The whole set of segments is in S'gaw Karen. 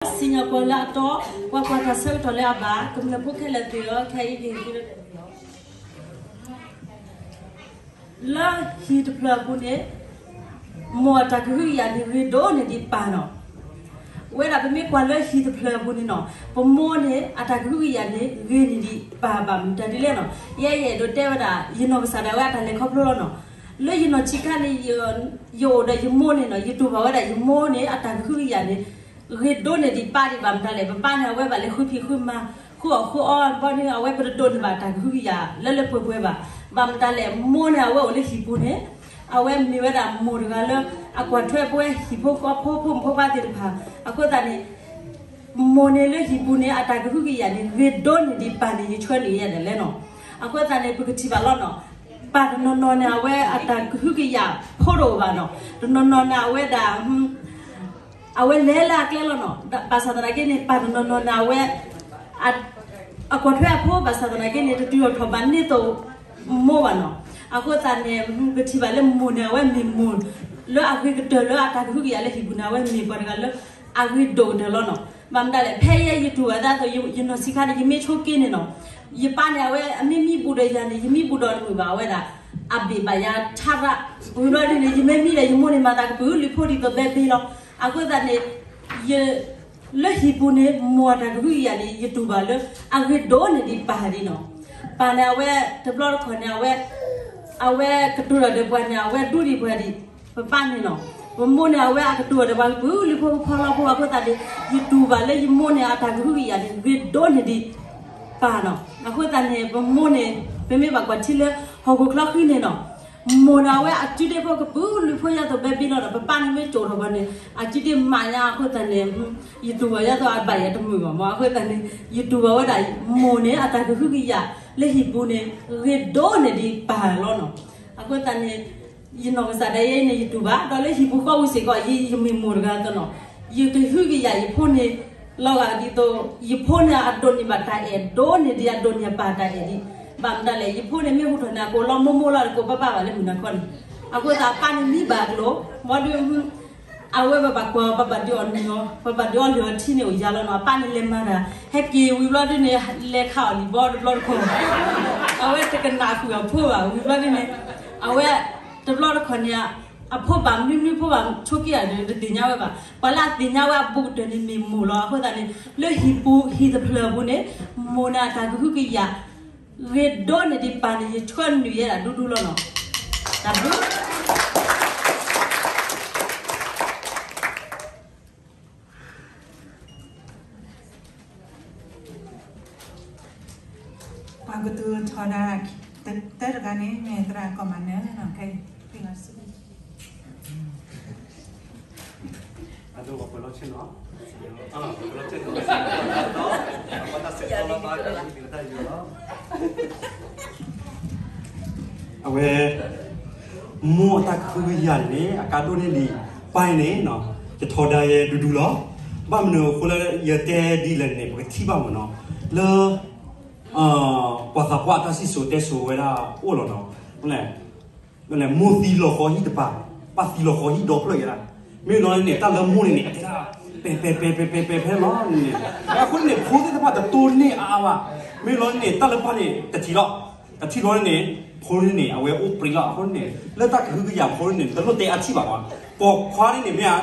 စံၣ်ညီၣ်ကွီၢ်လၢအတီ, ပှၤကွၢ်တၢ်ဆၢကတီၢ်လၢအဘၣ်, ကမျၢၢ်ဖိခဲလၢာ်သ့ၣ်ဧၢ, ခဲအံၤက့ၤ လၢဟံၣ်တဖျၢၣ်အပူၤန့ၣ် မိၢ်အတၢ်ကဟုကယာ်န့ၣ် ဂ့ၤဒိၣ်န့ၢ်ဒံးပၢ်နီၤ. ဝဲဒၣ်ပမ့ၢ်ကွၢ်လၢဟံၣ်တဖျၢၣ်အပူၤန့ၣ်နီၤ, ပမိၢ်န့ၣ် အတၢ်ကဟုကယာ်န့ၣ် ဂ့ၤန့ၢ်ဒံးပၢ်ဘၣ်မနုၤတၢ်ဒ်လဲၣ်နီၤ. ယဲယအဲၣ်ဒိးတဲဝဲဒၣ် ယနီၢ်ကစၢ်ဒၣ်ဝဲအတၢ်လဲၤခီဖျိလီၤနီၤ. လၢယနီၢ်ဆံးခါန့ၣ် ယအိၣ်ဒီးယမိၢ်န့ၣ်နီၤ, ယတူၢ်ဘၣ်ဝဲဒၣ်ယမိၢ်န့ၣ် အတၢ်ကဟုကယာ်န့ၣ် ဂ့ၤဒိၣ်န့ၢ်ဒံးပၢ်ဒံးဘၣ်မတၤလဲၣ်. ပပၢ်န့ၣ် အဝဲဘၣ်လဲၤဃုဖံးဃုမၤ ဃုအီၣ်ဃုအီဘီန့ၣ် အဝဲပတဒိးန့ၢ်ဘၣ်တၢ်ကဟုကယာ်လၢလၢပှဲၤပှဲၤဘၣ်. ဘၣ်မတၤလဲၣ်, မိၢ်န့ၣ် အဝဲအိၣ်လၢဟံၣ်ပူၤန့ၣ် အဝဲမ့ၢ်ဝဲဒၣ်မိၢ်တဂၤလၢ အကွၢ်ထွဲပဝဲဟံၣ်ဖိဃီဖိ ဖိမုၣ်ဖိခွါသ့ၣ်တဖၣ်. အဃိသတးန့ၣ် မိၢ်န့ၣ်လၢဟံၣ်ပူၤန့ၣ် အတၢ်ကဟုကယာ်န့ၣ် ဂ့ၤဒိၣ်န့ၢ်ဒံးပၢ်န့ၣ် ယဆှၢန့ၢ်ယဲဒၣ်လဲၣ်နီၤ. အဃိသတးန့ၣ် ပကထံၣ်ဘၣ်လီၤနီၤ, ပၢ်တနီၤနီၤန့ၣ် အဝဲအတၢ်ကဟုကယာ်ဖိတအိၣ်ဘၣ်နီၤ. တနီၤနီၤန့ၣ် အဝဲဒၣ် အဝဲလဲၤလၢအကျဲလီၤနီၤ. ဘၣ်ဆၣ်သနာ်က့န့ၣ် ပၢ်တနီၤနီၤန့ၣ် အဝဲ အကွၢ်ထွဲအဖိ ဘၣ်ဆၣ်သနာ်က့န့ၣ် တတုၤထီၣ်ထီၣ်ဘၣ်န့ၢ်သိးမိၢ်ဘၣ်နီၤ. အဃိသတးန့ၣ် ပထံၣ်ဘၣ်လၢမိၢ်န့ၣ် အဝဲမ့ၢ်မိၢ်လၢအဂ့ၤကတၢၢ်လၢအတၢ်ကဟုကယာ်လၢဟံၣ်ပူၤန့ၣ် အဝဲမ့ၢ်ပှၤတဂၤလၢ အဂ့ၤဒိၣ်ကတၢၢ်လီၤနီၤ. ဘၣ်မတၤလဲၣ်, ဖဲယဲယတူၢ်ဘၣ်ဒ်သိး ယနီၢ်ဆံးခါန့ၣ် ယမ့ၢ်ဆိးက့န့ၣ်နီၤ, ယပၢ်န့ၣ် အဝဲအမ့ၢ်မံဘူးဒီးယၤန့ၣ် ယမံဘူးဒီးတမုာ်ဘၣ်ဝဲဒၣ် အဘ့ၣ်ဘၣ်ယၤထါရၣ်. ဝံၤဘျီဒ်န့ၣ် ယမ့ၢ်မံဒီးယမိၢ်န့ၣ် မၤသးကပုာ်လုးဖိဒ်သိးဘဲဘ့လီၤ. အဃိသတးန့ၣ် ယ လၢဟံၣ်ပူၤန့ၣ် မိၢ်အတၢ်ကဟုကယာ်န့ၣ် ယတူၢ်ဘၣ်လၢ အဂ့ၤဒိၣ်န့ၢ်ဒံးပၢ်ဒံးနီၤ. ပၢ်န့ၣ် အဝဲတဘျီတခီၣ်န့ၣ် အဝဲ အဝဲကတိၤတၢ်ဒီးပှၤန့ၣ် အဝဲဒူဒံးပှၤဒံး ပပၢ်န့ၣ်နီၤ. ပမိၢ်န့ၣ် အဝဲအကတိၤတၢ်ဒီးပှၤကပုာ်လုးဖိဖီလီဖိ. အဃိသတးန့ၣ် ယတူၢ်ဘၣ်လၢယမိၢ်န့ၣ် အတၢ်ကဟုကယာ်န့ၣ် ဂ့ၤဒိၣ်န့ၢ်ဒံးပၢ်နီၤ. အဃိသတးန့ၣ် ပမိၢ်န့ၣ် ပမ့ၢ်ဘၣ်ကွၢ်ထံလၢ ဟီၣ်ခိၣ်ချၢဃံန့ၣ်နီၤ, မိၢ်န့ၣ် အဝဲအစုဒ့ဖိကပုာ်လုးဖိယၤသိးဘဲဘ့လီၤဒီး ပပၢ်န့ၣ်မ့ၢ်ကၠိၣ်ထီၣ်ပှၤန့ၣ် အစုဒ့မးညါ. အဃိသတးန့ၣ် ယတူၢ်ဘၣ်ယၤသိးအဘၣ်ယၤတမုာ်ဘၣ်မး. အဃိသတးန့ၣ် ယတူၢ်ဘၣ်ဝဲဒၣ် မိၢ်န့ၣ် အတၢ်ကဟုကယာ်လၢဟံၣ်ပူၤန့ၣ် ဂ့ၤဒိၣ်န့ၢ်ဒံးပၢ်လီၤနီၤ. အဃိသတးန့ၣ် ယနီၢ်ကစၢ်ဒၣ်ယဲန့ၣ် ယတူၢ်ဘၣ် ဒီးလၢဟံၣ်ပူၤဃီပူၤစ့ၢ်ကီး ယ ယမ့ၢ်မိၢ်တဂၤအသိးနီၤ, ယကဟုကယာ်ယဖိန့ၣ် လီၤဂာ်ဒ်သိး ယဖိန့ၣ် အဒိးန့ၢ်ဘၣ်တၢ်အဲၣ်ဒိၣ်န့ၢ်ဒံး အဒိးန့ၢ်အပၢ်တၢ်အဲၣ်ဒိၣ်. ဘၣ်မတၤလဲၣ်, ယဖိန့ၣ်မ့ၢ်ဟူထီၣ်န့ၣ် အကိးလီၤမိၢ်မိၢ်လီၤ တကိးပၢ်ပၢ်ဘၣ်လၢမုၢ်နၤခီန့ၣ်. အဃိသတး ပၢ်န့ၣ်မံဘၣ်ကျိၤ ဘီဒု အဝဲပဘၣ်ကွၢ် ပဘၣ်ဒုးအီၣ်နုၢ်အီၤ ပဘၣ်ဒုးအီၣ်လၢအီထံန့ၣ် အိၣ်ယၤလီၤနီၤ. အပၢ်န့ၣ်လဲၤမၤတၢ် ဟဲက့ၤဝံၤဘျီဒုန့ၣ် လဲၤခးအီၣ်လံဘီတဘျီတခီၣ်, အဝဲတကနၣ်ဃုာ်အဖိဘၣ်. ဝံၤဘျီဒုန့ၣ် အဝဲ တဘျီတခီၣ်န့ၣ် အဖိဘၣ်မနုၤမနုၤ ဖိဘၣ်ဆိးက့ယၤဒီး တသ့ၣ်ညါဝဲဘၣ်. ပှၤလၢအသ့ၣ်ညါဝဲအဘူးကတၢၢ်န့ၣ်မ့ၢ်မိၢ်လီၤ. အဃိသတးန့ၣ် လၢဟံၣ်ပူၤ ဟံၣ်တဖျၢၣ်အပူၤန့ၣ် မိၢ်န့ၣ်အတၢ်ကဟုကယာ် ဂ့ၤဒိၣ်န့ၢ်ဒံးပၢ်န့ၣ် ယဆှၢနုာ်ယဲဒၣ်ဒူဒူလီၤနီၤ. တၢ်ဘျုး ပှၤကတိၤထီဒါ တၢတဂၤန့ၣ် မ့ၢ်သရၣ်ကီၢ်မၤနၢၤနီၤ, ခဲအံၤ ဖဲလီၤစု အဒိ ပှၤပၢၤလီၤဆ့ၣ်နီၤ, အၢ ပှၤပၢၤလီၤဆ့ၣ်နီၤ, ပှၤတၢ်ဆဲးကျိးလီၤဘၣ် တၢ်ယူးတၢ်ယီၤလီၤ. အဝဲ မိၢ်အတၢ်ကဟုကယာ်န့ၣ် အကါဒိၣ်န့ၢ်ဒံးပၢ်န့ၣ်နီၤ, ယထီဒါယဲဒူဒူလီၤ. ဘၣ်မနုၤအဃိလၢယတဲဒ်လဲၣ်န့ၣ် ပကထံၣ်ဘၣ်မ့ၢ်နီၤ, လၢ ပှၤသးပှၢ်အတၢ်စံၣ်စိၤတဲစိၤဝဲဒၣ်အိၣ်လီၤနီၤ, မိၢ်သံလီၤဃီဟံၣ်တပၤ, ပၢ်သံလီၤဃီဟံၣ်ဒီဖျၢၣ်ယဲဒၣ်. မ့ၢ်လီၤန့ၣ် တၢ်လၢမိၢ်န့ၣ်န့ၣ် အတဲဒၣ် ပဲာ်ပဲာ်ပဲာ်ပဲာ်ပဲာ်ပဲာ်ဖဲလီၤန့ၣ်, အဃိန့ၣ် ဖိသ့ၣ်တဖၣ်တတိၢ်န့ၢ်အါအါဘၣ်. မ့ၢ်လီၤန့ၣ် တၢ်လၢပၢ်န့ၣ် တထံၣ်လီၤ, တထံၣ်လီၤန့ၣ် ဖိန့ၣ် အဝဲအိၣ်ပြံလီၤ. အဃိန့ၣ် လၢတၢ်ကဟုကယာ်ဖိန့ၣ် တလိၣ်တဲအထံၣ်ဘၣ်မး, ပိာ်ခွါန့ၣ်န့ၣ် မ့ၢ်ဧါ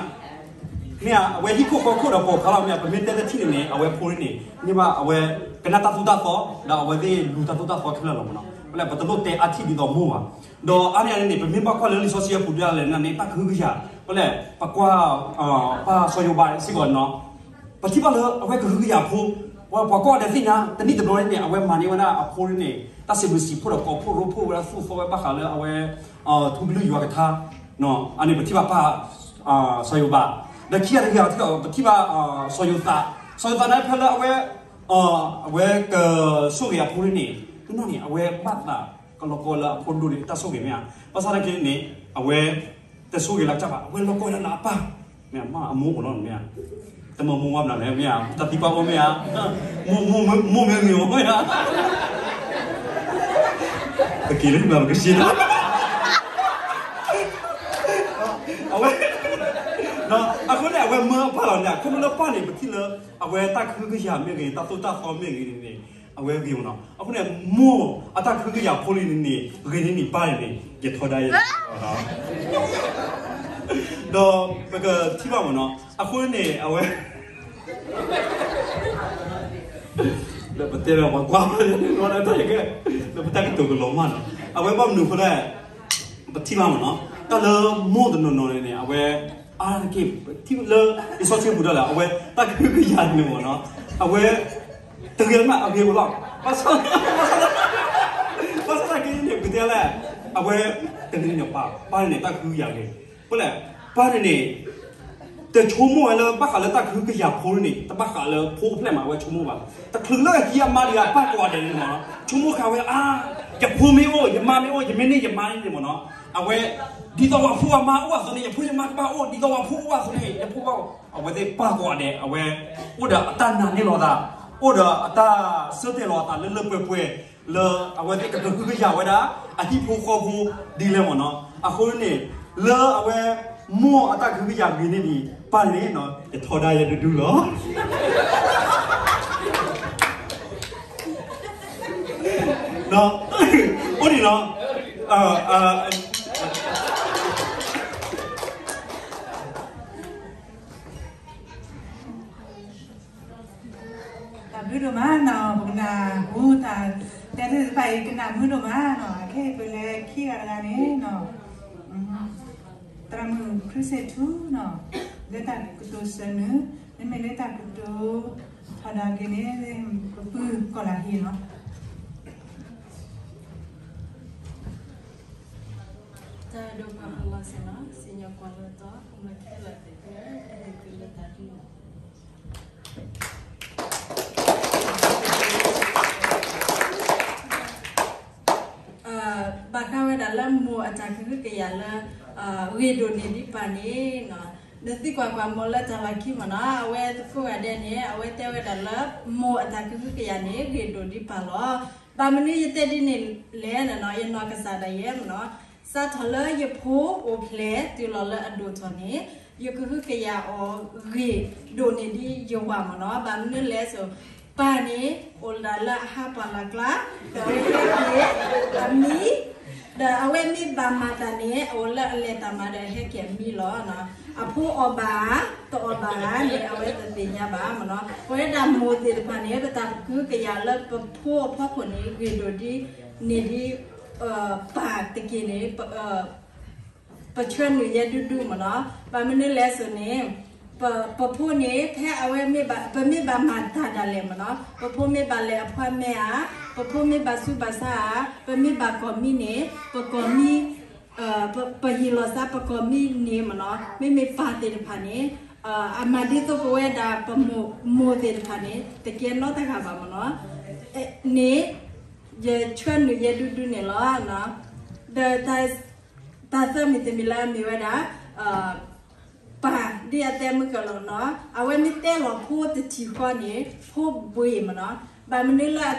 မ့ၢ်ဧါ, အဝဲဟံၣ်ခိၣ်ဃီခိၣ်ဒီးပိာ်ခွါလီၤ. မ့ၢ်ဧါ, ပမ့ၢ်တဲတထံၣ်န့ၣ်န့ၣ် အဝဲဖိန့ၣ်န့ၣ် မ့ၢ်ဘၣ်အဝဲကနၣ်တၢ်သိၣ်တၢ်သီ ဒီးအဝဲသ့ၣ်လူၤတၢ်သိၣ်တၢ်သီခဲလၢာ်လီၤမ့ၢ်နီၤ. ဝဲလၢပတလိၣ်တဲအထံၣ်ဒ်သိးမိၢ်ဘၣ်. ဒီးအါန့ၢ်အါန့ၣ်န့ၣ် ပမ့ၢ်ဘၣ်ကွၢ်လၢလံာ်စီဆှံအပူၤဒ်လဲၣ်န့ၣ် တၢ်ကဟုကယာ် ဝဲလၢ ပကွၢ် ပၢ်စီၤယိၤဘးစ့ၢ်ကီးနီၤ, ပထံၣ်ဘၣ်လၢအဝဲကဟုကယာ်အဖိ, ပှၤကွၢ်အီၤဒီးသ့ၣ်ညါ တနံၣ်တဘျီန့ၣ် အဝဲမၤန့ၢ်ဝဲဒၣ်အဖိန့ၣ် တၢ်စံးဘျုးစံးဖှိၣ်ဒီးကိးဖှိၣ်ရိဖှိၣ်ဝဲဒၣ်သူၣ်သီဝဲဘၣ်ဃးလၢအဝဲ ထူကလုၢ်ယွၤကထါ, အန့ၣ်ပထံၣ်ဘၣ်ပၢ် စီၤယိၤဘး, ဒီးခံဂၤတဂၤ ပထံၣ်ဘၣ် ပထံၣ်ဘၣ် စီၤယိၤသး, စီၤယိၤသးန့ၣ်ဖဲလၢအဝဲ အဝဲကဆိၣ်ဂ့ၤအဖိန့ၣ်, တနီၤန့ၣ် အဝဲဘၣ်သးကလီၤကီလၢအဖိဒိၣ်န့ၣ် တၢ်ဆိၣ်ဂ့ၤမ့ၢ်ဧါ, ဘၣ်ဆၣ်သနာ်က့န့ၣ် အဝဲ တဆိၣ်ဂ့ၤလၢကစၢ်ဘၣ်, အဝဲလီၤကီဝဲဒၣ်လၢအပၢ်, မ့ၢ်အမိၢ်အိၣ်လီၤမ့ၢ်ဧါ, တမ့ၢ်မိၢ်ဝါဘၣ်လဲၣ်မ့ၢ်ဧါ, တၢ်သံကွၢ်အိၣ်မ့ၢ်ဧါ, မိၢ်မ့ၢ်ဂ့ၤအိၣ်မ့ၢ်ဧါ, ပက့ၤလၢမ့ၢ်ပကရှ့လီၤ, အဝဲ အဃိန့ၣ် အဝဲမၢအပၢ်လီၤန့ၣ် အခိၣ်မ့ၢ်လၢပၢ်န့ၣ် ပထံၣ်လၢ အဝဲတၢ်ကဟုကယာ်မ့ၢ်ဂ့ၤ တၢ်သိၣ်တၢ်သီမ့ၢ်ဂ့ၤန့ၣ်န့ၣ် အဝဲဂ့ၤမ့ၢ်နီၤ. အဃိန့ၣ် မိၢ်အတၢ်ကဟုကယာ်ဖိလံန့ၣ်န့ၣ် ဂ့ၤန့ၢ်န့ၣ်ပၢ်န့ၣ်န့ၣ် ယထီဒါယဲ ဒီးပကထံၣ်ဘၣ်မ့ၢ်နီၤ. အဃိန့ၣ် အဝဲ လၢပတဲလၢပှၤကွၢ် လၢပတၢ်ကတိၤကလီၤမၢ်နီၤ အဝဲဘၣ်မနုၤအဃိလဲၣ် ပထံၣ်ဘၣ်မ့ၢ်နီၤ တၢ်လၢမိၢ်တနီၤနီၤန့ၣ်န့ၣ် အဝဲ အါတက့ၢ် ထံၣ်လၢလံာ်စီဆှံပူၤဒၣ်လဲာ် အဝဲတၢ်ကဟုကယာ်န့ၣ်မ့ၢ်နီၤ အဝဲ တဂ့ၤမးအဂ့ၤမ့ၢ်လီၤ ဘၣ်ဆၣ်သနာ်က့န့ၣ် ပတဲလဲၣ် အဝဲ တဂ့ၤန့ၣ်ပၢ် ပၢ်န့ၣ်န့ၣ် တၢ်ကဟုကယာ်ဂ့ၤ အဃိလဲၣ် ပၢ်န့ၣ်န့ၣ် တဆိကမိၣ်ဝဲလၢဘၣ်ဃးလၢတၢ်ကဟုကယာ်ဖိန့ၣ် တဘၣ်ဃးလၢဖိအဖျဲၣ်မး အဝဲဆိကမိၣ်ဘၣ် တချုးလၢအဟံးအမါဒံးအပၢ်ကိးဂၤဒဲးန့ၣ်မ့ၢ်နီၤ ဆိကမိၣ်ဃာ်ဝဲ အါ ယဖိမ့ၢ်အိၣ် ယမါမ့ၢ်အိၣ် ယမ့ၢ်န့ၢ်ယမါန့ၣ်မ့ၢ်နီၤ အဝဲ ဒ်သိးပှၤဖိအမါအိၣ်အသိးန့ၣ် ယဖိယမါကဘၣ်အိၣ် ဒ်သိးပှၤဖိအိၣ်အသိးန့ၣ် ယဖိဘၣ်အိၣ် အဝဲသ့ၣ်ပၢ်ကိးဂၤဒဲး အဝဲ အိၣ်ဒီးအတၢ်နာ်န့ၢ်လီၤသး အိၣ်ဒီးအတၢ်ဆၢတဲာ်လီၤအသးလၢလၢပှဲၤပှဲၤ လၢအဝဲသ့ၣ်ကကဟုကယာ်ဝဲဒၣ် အဟံၣ်ဖိဃီဖိဒ်လဲၣ်မ့ၢ်နီၤ အဃိန့ၣ် လၢအဝဲ မိၢ်အတၢ်ကဟုကယာ်ဂ့ၤန့ၢ်ဒံး ပၢ်န့ၣ် ယထီဒါယဲဒူဒူလီၤ အိၣ်ဒံးလီၤ တၢ်ဘျုးဒိၣ်မးနီၤ ပကနၣ်ဟူတၢ်တဲသ့ၣ်တဖၣ်အံၤ ကနၣ်မုာ်ဒိၣ်မးနီၤ အခဲအံၤပလဲၤခံဂၤတဂၤန့ၣ်နီၤ သရၣ်မုၣ်ခရံာ်စဲးထူနီၤ လၢတၢ်ကတိၤစၢၤနုာ် မ့မ့ၢ်လၢတၢ်ကတိၤ ထီၣ်ဒၣ်က့ၤန့ၣ် ပပုၢ်ကီၢ်လၢဟံၣ်နီၤ တၢ်ဒိၣ်ပှၤဟီလီၤစ့ၢ်နီၤ စံၣ်ညီၣ်ကွီၢ်လၢတီ မ့ၢ်ခဲလၢာ်သ့ၣ်တဖၣ် ကဟဲတုၤလၢတၢ်ဒ် ဘၣ်ဃးဝဲဒၣ်လၢမိၢ်အတၢ်ကဟုကယာ်လၢ ဂ့ၤဒိၣ်န့ၢ်ဒံးပၢ်န့ၣ်နီၤ နသံကွၢ်ကွၢ်မိၢ်လၢတၢ်လီၢ်ခံမ့ၢ်နီၤ အဝဲသကိးဂၤဒဲးန့ၣ် အဝဲတဲဝဲဒၣ်လၢ မိၢ်အတၢ်ကဟုကယာ်န့ၣ် ဂ့ၤဒိၣ်ဒံးပၢ်လီၤ. ဘၣ်မနုၤယတဲဒ်န့ၣ်လဲၣ်နီၤ ယနီၢ်ကစၢ်ဒၣ်ယဲမ့ၢ်နီၤ စးထီၣ်လၢယဖိအိၣ်ဖျဲၣ်တုၤလီၤလၢအဒိၣ်ထီၣ်န့ၣ် ယကဟုကယာ်အီၤဂ့ၤဒိၣ်န့ၢ်ဒံးယဝၤမ့ၢ်နီၤ ဘၣ်မနုၤလဲၣ်စိၤ ပၢ်န့ၣ် အိၣ်ဒၣ်လၢအဟးပှၢ်လၢ်ကျါ ဒီးအဝဲဟဲက့ၤအမံၤ ဒီးအဝဲမ့ၢ်ဘၣ်မၤတၢ်န့ၣ် အအိၣ်လၢအလဲၤတၢ်မၤဒီးဟဲက့ၤအမံၤလီၤ. အဖိအီၣ်ဘၣ်ဧါ တအီၣ်ဘၣ်ဧါန့ၣ် အဝဲတသ့ၣ်ညါဘၣ်မ့ၢ်နီၤ ပဝဲဒၣ်မိၢ်သ့ၣ်တဖၣ်န့ၣ် ပတၢ်ကဟုကယာ်လၢပဖိအဖီခိၣ်န့ၣ် ဂ့ၤဒိၣ်ဒ်န့ၣ်ဒ် ပၢ်တက့ၢ်န့ၣ် ပဆှၢနုာ်ယဲဒူဒူမ့ၢ်နီၤ ဘၣ်မနုၤလဲၣ်စိၤန့ၣ် ပဖိန့ၣ် ဖဲအဝဲမ့ၢ်ဘၣ် ပမ့ၢ်ဘၣ်မၤတၢ်ဒၣ်လဲာ်မ့ၢ်နီၤ ပဖိမ့ၢ်ဘၣ်လဲၤအဖီမဲဧါ ပဖိမ့ၢ်ဘၣ်ဆူးဘၣ်ဆါဧါ ပမ့ၢ်ဘၣ်ကီၢ်မံန့ၣ် ပကီၢ်မံ ပဟ့ၣ်လီၤသးပကီၢ်မံန့ၣ်မ့ၢ်နီၤ မ့မ့ၢ်ပၢ်သ့ၣ်တဖၣ်န့ၣ် အမၤဒ်သိးပဝဲဒၣ်ပမိၢ်သ့ၣ်တဖၣ်န့ၣ် တကဲနီတဂၤဘၣ်မ့ၢ်နီၤ န့ၣ် ယဆှၢနုာ်ယဲဒူဒူန့ၣ်လီၤ. ဒီးတၢ်သၢမံၤတမံၤလၢအမ့ၢ်ဝဲဒၣ် ပၢ်ဒ်အတဲမုၢ်ကလီၤနီၤ အဝဲမ့ၢ်တဲလီၤဖိတထံၣ်ဃီန့ၣ် ဖိဘှံးမ့ၢ်နီၤ ဘၣ်မနုၤလၢ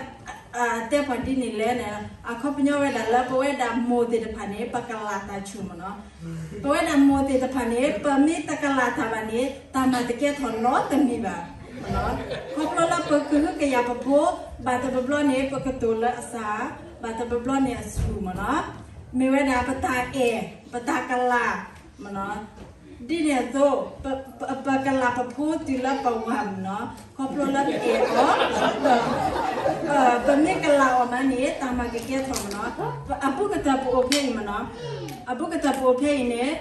အတဲပှၤဒ်န့ၣ်လဲၣ်န့ၣ် အခီပညီဝဲဒၣ်လၢပဝဲဒၣ်မိၢ်သ့ၣ်တဖၣ်န့ၣ် ပကလၢ်တၢ်ဆူၣ်မ့ၢ်နီၤ ပဝဲဒၣ်မိၢ်သ့ၣ်တဖၣ်န့ၣ် ပမ့ၢ်တကလၢ်တၢ်ဘၣ်န့ၣ် တၢ်မၤတကဲထီၣ်နီတမံၤဘၣ် ခီဖျိလၢပကဟုကယာ်ပဖိ ဘၣ်တဘျီဘျီန့ၣ် ပကတိၤလၢအစၢ် ဘၣ်တဘျီဘျီန့ၣ်အဆူၣ်မ့ၢ်နီၤ မ့ၢ်ဝဲဒၣ်ပတၢ်အဲၣ် ပတၢ်ကလၢ် မ့ၢ်နီၤ ဒ်န့ၣ်အသိး ပကလၢ်ပဖိတုၤလၢပဝၤမ့ၢ်နီၤ ခီဖျိလၢပအဲၣ်အီၤ ပမ့ၢ်ကလၢ်အီၤမးန့ၣ် တၢ်မၤကကဲထီၣ်မ့ၢ်နီၤ အဘူးကတၢၢ်ပအိၣ်ဖဲအံၤမ့ၢ်နီၤ အဘူးကတၢၢ်ပအိၣ်ဖဲအံၤန့ၣ်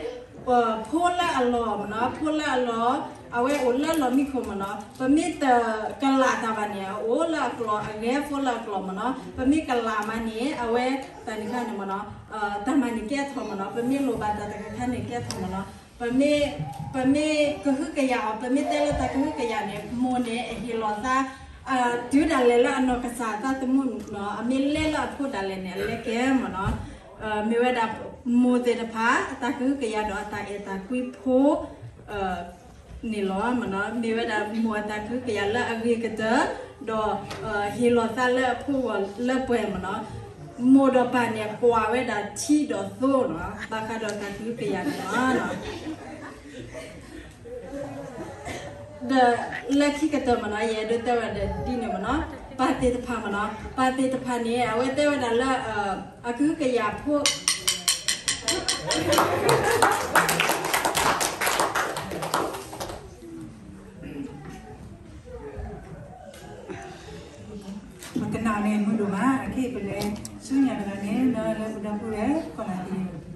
ဖိလၢအလီၢ်မ့ၢ်နီၤ ဖိလၢအလီၢ် အဝဲအိၣ်လၢလီၢ်မံခိၣ်မ့ၢ်နီၤ ပမ့ၢ်တကလၢ်တၢ်ဘၣ်န့ၣ် အအိၣ်လၢအကျိၤ အဂဲၤဖိလၢအကျိၤမ့ၢ်နီၤ ပမ့ၢ်ကလၢ်မးန့ၣ် အဝဲတၢ်န့ၣ်ခါန့ၣ်မ့ၢ်နီၤ တၢ်မၤန့ၣ်ကဲထီၣ်မ့ၢ်နီၤ ပမ့ၢ်လိၣ်ဘၣ်တၢ်တခါခါန့ၣ်ကဲထီၣ်မ့ၢ်နီၤ ပမ့ၢ် ပမ့ၢ်ကဟုကယာ်အီၤ ပမ့ၢ်တဲလၢတၢ်ကဟုကယာ်န့ၣ် မိၢ်န့ၣ်အဟ့ၣ်လီၤသး တုၤဒၣ်လဲာ်လၢအနီၢ်ကစၢ်သးသမူနီၤ အမ့ၢ်လဲလၢအဖိဒၣ်လဲာ်န့ၣ် အလဲကဲမ့ၢ်နီၤ မ့ၢ်ဝဲဒၣ်မိၢ်သ့ၣ်တဖၣ် အတၢ်ကဟုကယာ်ဒီးအတၢ်အဲၣ်တၢ်ကွံဖိ န့ၣ်လီၤမ့ၢ်နီၤ မ့ၢ်ဝဲဒၣ်မိၢ်အတၢ်ကဟုကယာ်လၢအဂ့ၤကတၢၢ် ဒီးဟ့ၣ်လီၤသးလၢအဖိအဂီၢ်လၢပှဲၤမ့ၢ်နီၤ မိၢ်ဒီးပၢ်န့ၣ် ကွၢ်ဝဲဒၣ်ထံဒီးသိနီၤ ဘၣ်ဃးဒီးတၢ်ကဟုကယာ်န့ၣ်လီၤ. ဒီးလၢခံကတၢၢ်မ့ၢ်နီၤ ယအဲၣ်ဒိးတဲဝဲဒၣ်ဒ်န့ၣ်မ့ၢ်နီၤ, ပၢ်သ့ၣ်တဖၣ်မ့ၢ်နီၤ, ပၢ်သ့ၣ်တဖၣ်န့ၣ် အဝဲတဲဝဲဒၣ်လၢ အကဟုကယာ်ဖိ ပကနၣ်န့ၣ်မုာ်ဒိၣ်မး, အခဲအံၤပလဲၤဆူညါတဂၤန့ၣ် လၢပဒီပုၢ်ဝဲၢ် ကီၢ်လၢ်သ့ၣ်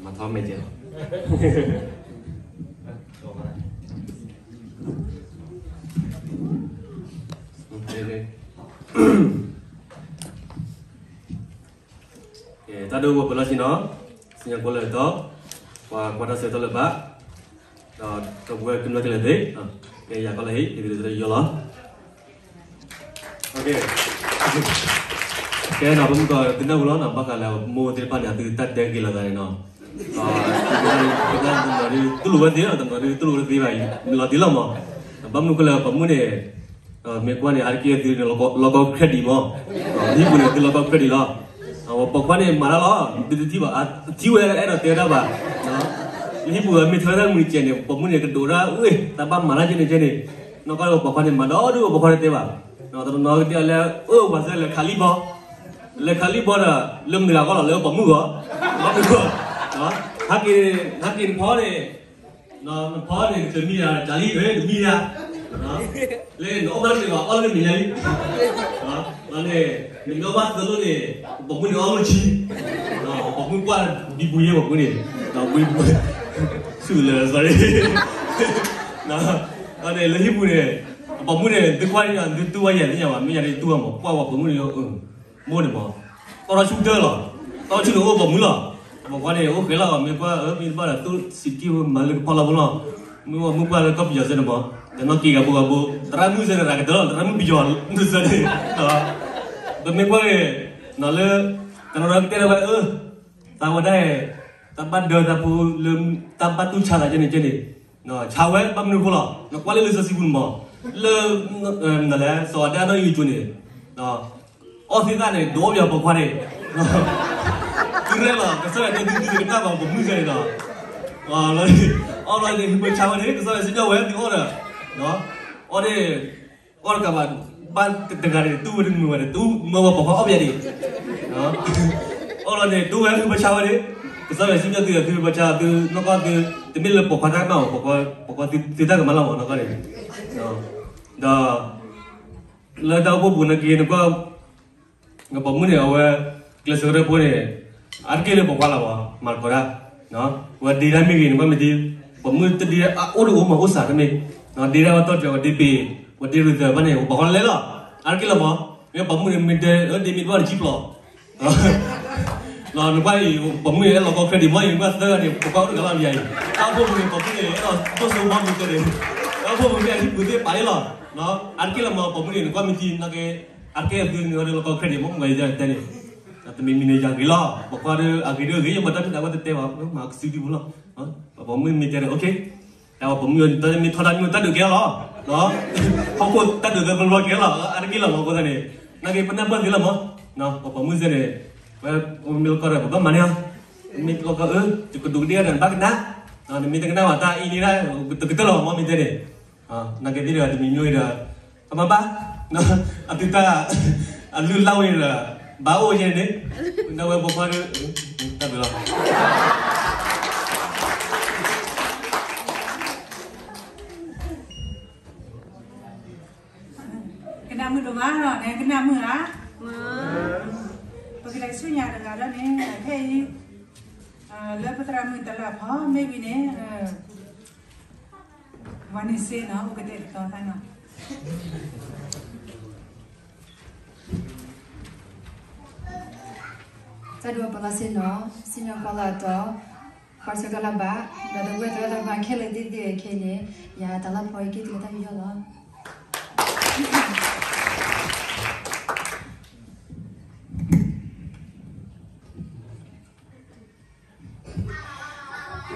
မၤထီၣ်မဲာ်ကဲလီၤ. တၢ်ဒိၣ်ဝဲပလီၢ်ဆ့နီၤ, စံၣ်ညီၣ်ကွီၢ်လၢအတီ, ပှၤကွၢ်တၢ်ဆၢကတီၢ်လၢဘၣ်, ဒီးဒီပုၢ်ဝဲၢ်ကမျၢၢ်ခဲလၢာ်သ့ၣ်, ကဲယၤကီၢ်လၢဟံၣ် ဒ်သိးတယီလီၤ. ကဲနီၤ ပမုၢ်ကီးသုနၢ်ဟူလီၤနီၤ ဘၣ်ဃးလၢမိၢ်သ့ၣ်တဖၣ်န့ၣ် အသုတၢ်တဲက့ၤလိာ်သးန့ၣ်နီၤ, တနီၤဒုးတူၢ်လိာ်ဝဲသ့ၣ် တနီၤဒုးတူၢ်လိာ်ဝဲတသ့ဘၣ်အံၤ မ့ၢ်လီၤတံၢ်လီၤမး, ဘၣ်မနုၤဃိလၢပှၤမုၣ်န့ၣ် မ့ၢ်ကွၢ်န့ၣ် အါတက့ၢ်သုန့ၣ် လီၤကီ credit မး, ဟံၣ်ပူၤန့ၣ် သုလီၤကီ credit လီၤ. ပိာ်ခွါန့ၣ်မၤတၢ်လီၤ သုတထံၣ်ဘၣ် ထံၣ်ဝဲအဲၣ်ဒိးတဲဝဲဒၣ်ဘၣ်. လၢဟံၣ်ပူၤမ့ၢ်ထွဲတၢ်မုၢ်ကဲးန့ၣ် ပိာ်မုၣ်န့ၣ် ကဒိးဒၣ်အ့ၣ် တၢ်ဘၣ်မၤတၢ်ကဲန့ၣ်ကဲန့ၣ်, နီၢ်ကီၢ်ပိာ်ခွါန့ၣ် မၤဒီဒူၣ်ပိာ်ခွါတတဲဘၣ်. တနီၤကတဲလၢ အိၣ်ပှၤစၢၤလဲၤခးလံၣ်ဘီ, လဲၤခးလံၣ်ဘီဒီး လၢမတၤဂၤဂီၢ်လီၤ လၢပိာ်မုၣ်ဂီၢ်, ဟဲက့ၤ ဟဲက့ၤနဖီန့ၣ် နဖီန့ၣ် တမံၤယၤ ကၢ်လံၣ် တမံၤယၤ, လၢနအီၣ်ဘၣ်တမ့ၢ်ဘၣ် အီၣ်လၢနမဲာ်ညါလံ, န့ၣ် နမ့ၢ်အီၣ်ဘၣ်သၢလိၣ်န့ၣ် ပိာ်မုၣ်န့ၣ်အီၣ်လိၣ်ဆံ, ပိာ်မုၣ်ကွၢ်ဘံဘူယဲပိာ်မုၣ်န့ၣ်, ဘံဘူ ဆူၣ်လၢ sorry, န့ၣ် လၢဟံၣ်ပူၤန့ၣ် ပိာ်မုၣ်န့ၣ် သုကွၢ်န့ၣ် သုတူၢ်ဘၣ်ယၤသ့ၣ်ညါဘၣ် မ့ၢ်ယၤဒ်တူၢ်ဘၣ်မး ကွၢ်ဝဲပိာ်မုၣ်န့ၣ် မိၢ်န့ၣ်မး တီထီၣ်ဆူၣ်တၢၢ်လီၤ, တီထီၣ်ဆူၣ်န့ၣ်အိၣ်ပိာ်မုၣ်လီၤ, ပိာ်ခွါန့ၣ် အိၣ်ဃဲလီၤ မ့ၢ်ကွၢ်အၢ မ့ၢ်တဘၣ်ဒီး သူၣ်စံးတံၢ်ဝဲမၤလၢကဖီလာ်ဖိလီၤ, မ့ၢ်ဝဲမုၣ်ကွၢ်လၢကီၢ်ပယီၤစဲန့ၣ်မး, တနီၤက့ၤဂၤဘိဂၤဘိ သရၣ်မုၣ်စဲန့ၣ် ရၤကတၢၢ်လီၤ သရၣ်မုၣ်ပယီၤမုၣ်စဲန့ၣ်, ပမ့ၢ်ကွၢ်န့ၣ် လၢ တနီၤကတဲလၢဝဲအၢ သးဝဲဒၣ် တၢ်ဘၣ်ဒၢသးဖိလၢ တၢ်ဘၣ်တူၢ်ဆါသးကဲန့ၣ်ကဲန့ၣ်, ဆါဝဲဘၣ်မနုၤဖိလီၤ နကွၢ်လၢလံာ်စီဆှံပူၤန့ၣ်မး, လၢ နလဲၣ် စီၤအၤဒၣ်နီၢ်အံၤကၠိန့ၣ် အီၣ်သ့ၣ်သၣ်န့ၣ် ဒိးပယီၤပိာ်ခွါန့ၣ်, သုရဲၣ်လီၤ ကစၢ်ယွၤတဲသုသုတကနၣ်ဘၣ်ပိာ်မုၣ်စဲန့ၣ်ဒီး, အီၣ်လီၤန့ၣ် ဟံးပၢဆါဝဲန့ၣ် ကစၢ်ယွၤစံၣ်ညီၣ်ဝဲသုအီၣ်ဒီး, အီၣ်န့ၣ် အီၣ်တကးဘၣ် ဘၣ်တဂၤန့ၣ် တူၢ်ဝဲတမုာ်ဘၣ်န့ၣ် တူၢ်မၢဝဲပိာ်ခွါအီၣ်ပယီၤန့ၣ်, အီၣ်လီၤန့ၣ် တူၢ်ဝဲဟံးပၢဆါဝဲန့ၣ်, ကစၢ်ယွၤစံၣ်ညီၣ်သုသုပၢဆါသုနီၢ်ကီၢ်သု, တမ့ၢ်လၢပိာ်ခွါတၢ်ကမၣ်ဘၣ် ပိာ်ခွါသုတၢ်ကမၣ်လီၤမးနီၢ်ကီၢ်န့ၣ်, ဒီး လၢတၢ်အိၣ်ဖှိၣ်ပူၤန့ၣ်က့ၤနကွၢ် ပိာ်မုၣ်န့ၣ် အဝဲ ကျဲးစၢးကရၢဖိန့ၣ် အါတက့ၢ်လၢပိာ်ခွါလီၤဘၣ် မၤတကိးတၢ်, ဝဲဒ့တၢ်မ့ၢ်ဂ့ၤန့ၣ် ဘၣ်မ့ၢ်ဒ့, ပိာ်မုၣ်တဒ့အအိၣ်တအိၣ်မးအိၣ်စးတမ့ၢ်, ဒ့တၢ်ဝဲတီၢ်တြဲၤဝဲဒ့ပ့ၤ, ဝဲဒ့ရူၤသၢဘၣ်န့ၣ် ပိာ်ခွါလဲလီၤ, အါတက့ၢ်လီၤမး, မ့ၢ်ပိာ်မုၣ်န့ၣ် မ့ၢ်တဲအၢဒ့မ့ၢ်တဘၣ်တကံၢ်ပျီ နကွၢ်အံၤ ပိာ်မုၣ်န့ၣ် အဲၣ်လီၤကီ credit မ့ၢ်အံၤ နကွၢ်သၢဂၤန့ၣ် ပိာ်ခွါအိၣ်တဂၤလီၤဒ်အံၤ, တၢ်အိၣ်ဖှိၣ်ပူၤန့ၣ် ပိာ်မုၣ်န့ၣ် အဲၣ်လီၤဒိၣ်စိမီမုၢ်ကဲန့ၣ်, တၢ်အိၣ်ဖှိၣ်ပူၤမ့ၢ်အဟံၣ်ပူၤသ့ၣ်ပာ်လံလီၤ, အါတက့ၢ်လီၤမး ပိာ်မုၣ်န့ၣ် နကွၢ်မ့ၢ်ထံ နကဲ အါတက့ၢ်အသုန့ၣ် အီၤဒီးလီၤကီ credit မ့ၢ်မုၢ်ဂၤယတဲန့ၣ်, တမံၤမံၤန့ၣ် ယၤဂ့ၤလီၤ, ပိာ်ခွါဒီးအဂ့ၤဒီးဂ့ၤ ယမၤတၢ်ဖံးတၢ်ဝဲတတဲဘၣ် မၤကစုဒုပူၤလီၤ, ပိာ်မုၣ်မ့ၢ်တဲန့ၣ် okay တၢ်ဝဲပိာ်မုၣ်တၢ်မ့ၢ်ထီဒါမ့ၢ်တၢ်ဒုးကဲလီၤ, ဟီၣ်ခိၣ်တၢ်ဒုးသၢပလီၢ်ကဲလီၤ အါတက့ၢ်လီၤမး အဃိသတးန့ၣ်, နက့ၤပနၢ်ပၢၢ်သ့လီၤမး, ပပိာ်မုၣ်စဲန့ၣ်, ဝဲမ့ၢ်လီၤကီဒီး ပဘၣ်မၤန့ၢ်အီၤ, မ့ၢ်လီၤကီအၢ ယကဒိးကဒ့ဒီးနဘၣ်ကနၣ်, နမ့ၢ်တကနၣ်ဘၣ်တၢ်အံၤန့ၣ်ဒၣ် တကတၢၢ်လီၤမးမ့ၢ်တဲန့ၣ်, နက့ၤသ့ဒီးတမံၤမ့ၢ်ဒီး ကမၤဘၣ်, အသုတၢ် အလုၢ်အလၢ်ဝဲန့ၣ်ဒီး ဘၣ်အိၣ်ယဲန့ၣ်, နဝဲပိာ်ခွါဒီး တၢ်ဘျုးလီၤ. ကနၣ်မုာ်ဒိၣ်မးလီၤ, နကနၣ်မုာ်ဧါ, ပကလဲၤဆူညါတဂၤဒီးန့ၣ် ဖဲအံၤ လၢပသရၣ်မုၣ်တလၢ်ဖီမ့ၢ်ဝံၤန့ၣ် ဝၤန့ၣ်စ့နီၤ အိၣ်ကတဲာ်ကတီၤသးနီၤ, တၢ်ဒိးပလီၢ်ဆ့နီၤ, စံၣ်ညီၣ်ကွီၢ်လၢအတီ, ကွၢ်ဆၢကလၢ်ဘၣ်, ဒီးတဝဲတဝဲတမၤခဲလၢာ်သ့ၣ်သ့ၣ်ခဲအံၤန့ၣ် ယၤတၢ်လၢဖီအံၤက့ၤတုၤလၢတၢ်ယူးယီၣ်လီၤ.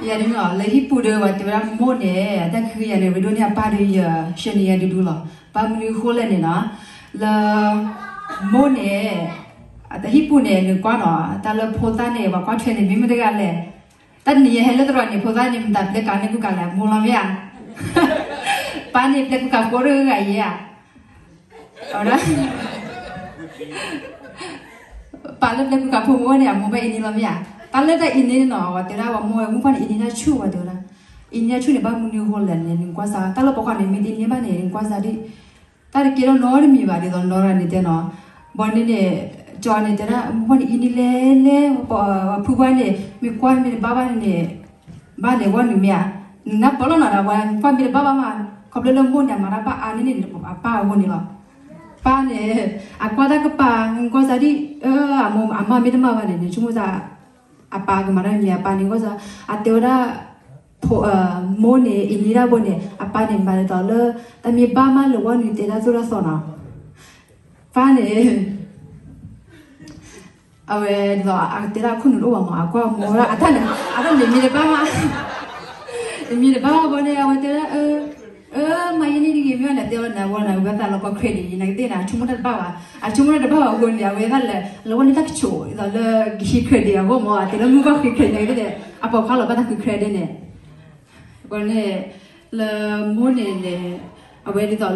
ယၤဒ်နီၤ လၢဟံၣ်ပူၤဒီး ပှၤတဲဝဲဒၣ်မိၢ်န့ၣ် အတၢ်ကဟုကယာ်န့ၣ် ရ့ဒိၣ်န့ၢ်အပၢ်ဒီး ယဆှၢန့ၢ်ယၤဒူဒူလီၤ. ဘၣ်မနုၤအဃိလဲၣ်န့ၣ်နီၤ လၢ မိၢ်န့ၣ် အတဟံၣ်ပူၤန့ၣ် နကွၢ်နီၤ တၢ်လၢဖိသၣ်န့ၣ် ပှၤကွၢ်ထွဲန့ၣ် မ့ၢ်မတဂၤလဲၣ် တၢ်နံၤယဟဲလၢသရိာ်န့ၣ် ဖိသၣ်န့ၣ် မတၤပျဲကၤန့ၢ်ကူကၤလဲၣ် မိၢ်လီၤမ့ၢ်ဧါ. ပၢ်န့ၣ်ပျဲကူကၤဖိတဂၤဂၤအံၤဧါ. အဝဲဒၣ် ပၢ်လၢပျဲကူကၤဖိမ့ၢ်အိၣ်န့ၣ် အမိၢ်ဘၣ်အ့န့လီၤမ့ၢ်ဧါ. တၢ်လၢတၢ်အ့န့နီၤ ဝဲတဲဒၣ်ဝဲမိၢ်ဝဲမုၣ်ဖီၣ်န့ၣ် အ့န့တၢ်ဆူၣ်ဝဲတဲဝဲဒၣ်. အ့န့တၢ်ဆူၣ်န့ၣ် ဘၣ်မနုၤအဃိလဲၣ်န့ၣ် နကွၢ်စး တၢ်လၢပိာ်ခွါန့ၣ် မ့ၢ်တအ့န့ဘၣ်န့ၣ် နကွၢ်စးဒ် တၢ်တကဲထီၣ်နီတမံၤဘၣ် ဒ်သိးနီၢ်ရၤန့ၣ်တဲနီၤ. ဘီန့ၣ်န့ၣ် ကၠီန့ၣ်တဲဒၣ် မုၣ်ဖီၣ်န့ၣ်အ့န့လဲၣ်လဲၣ် ပှၤဖုဖီၣ်န့ၣ် မ့ၢ်ကွၢ်မ့ၢ်တဘၣ်ဘၣ်န့ၣ် ဘၣ်လဲၤဝီနုာ်မ့ၢ်ဧါ. နနၢ်ပၢၢ်လီၤနီၤဒီး ပှၤကွၢ်မ့ၢ်တဘၣ်ဘၣ်မး ခီဖျိလၢမိၢ်န့ၣ် အမၤတၢ်ဘၣ်အါန့ၢ်န့ၣ် အပၢ်အဂီၢ်န့ၣ်လီၤ. ပၢ်န့ၣ် အကွၢ်တၢ်ကပၤ ကွၢ်စးဒ် အမိၢ်အမါမ့ၢ်တမၤဘၣ်န့ၣ် နဆိကမိၣ်သး အပၢ်ကမၤတၢ်မံၤ အပၢ်န့ၣ်ကွၢ်စး အတဲဝဲဒၣ် မိၢ်န့ၣ် အ့န့ဒၣ်ဘိန့ၣ် အပၢ်န့ၣ် မၤဒ်သိးလၢ တၢ်မ့ၢ်ဘၣ်မးလဲၤဝီနုာ်တဲတၢ်သိၣ်တၢ်သီနီၤ. ပၢ်န့ၣ် အဝဲဒ်သိး အတဲဒၣ်ခိၣ်နူာ်တအိၣ်ဘၣ်မး အကွၢ်မိၢ်ဝဲဒၣ် အတၢ်န့ၣ် အတၢ်န့ၣ်မ့ၢ်တဘၣ်မး မ့ၢ်တဘၣ်မးဘီန့ၣ် အဝဲတဲဒၣ် အၢ မၤယဲန့ၣ်တဂ့ၤ မ့ၢ်ဘၣ်လဲၤတဲလီၤနၤဝဲနၤ ဝဲသးလီၤကီ credit ယနကသ့ၣ်နၤ ဆိကမိၣ်တၢ်တဘၣ်ဘၣ် အဆိကမိၣ်တၢ်တဘၣ်ဘၣ်အဃိန့ၣ် အဝဲသးလဲၤ လၢဝဲန့ၣ်တၢ်ကဆိး ဒ်သိးလၢကဟံး credit အဂီၢ်မး အတဲလၢမုၢ်ဘၣ်ဃ့ credit နကသ့ၣ် အပိာ်ခွါလီၤဘၣ်တၢ်ဃု credit န့ၣ် အဃိန့ၣ် လၢမိၢ်န့ၣ်န့ၣ် အဝဲဒ်သိးလၢ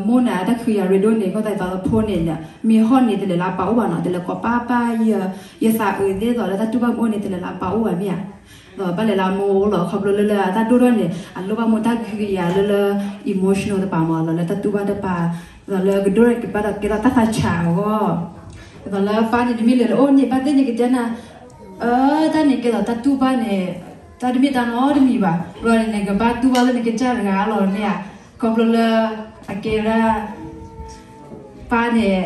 မိၢ်န့ၣ် အတၢ်ဃုယၤရ့ဒိၣ်န့ၣ် အဃိသတးဒ်သိးလၢဖိန့ၣ် မ့ၢ်ဟီၣ်န့ၣ် တလဲၤလၢအပၢ်အိၣ်ဘၣ်နီၤ တလဲၤကိးပၢ်ပၢ် ယသးအုးသ့ၣ်ဒ်သိးလၢတၢ်တူၢ်ဘၣ်မ့ၢ်အိၣ်န့ၣ် တလဲၤလၢအပၢ်အိၣ်ဘၣ်မ့ၢ်ဧါ. ဒီးဘၣ်လဲၤလၢအမိၢ်အိၣ်လီၤ ခီဖျိလၢလၢအတၢ်ဒိၣ်ထီၣ်န့ၣ် အလိၣ်ဘၣ်မိၢ်တၢ်ကဟုကယာ်လၢလၢ emotional တပၤမး လီၤလၢတၢ်တူၢ်ဘၣ်တပၤ ဒီးလၢကဒိၣ်ထီၣ်ကဘၣ်ဒီးကဲထီၣ်တၢ်သးဆးအဂီၢ် ဒ်သိးလၢပၢ်န့ၣ် တမ့ၢ်လၢလၢအိၣ်န့ၣ် ဘၣ်သ့ၣ်န့ၣ်ကတဲနၤ အၢ တၢ်န့ၣ်ကဲသိးတၢ်တူၢ်ဘၣ်န့ၣ် တၢ်တမ့ၢ်တၢ်နီတမံၤဘၣ် ဘျီန့ၣ် ကဘၣ်တူၢ်ဘၣ်လၢနကစၢ်တဂၤလီၤမ့ၢ်ဧါ. ခီဖျိလၢ အကဲဝဲဒၣ် ပၢ်န့ၣ်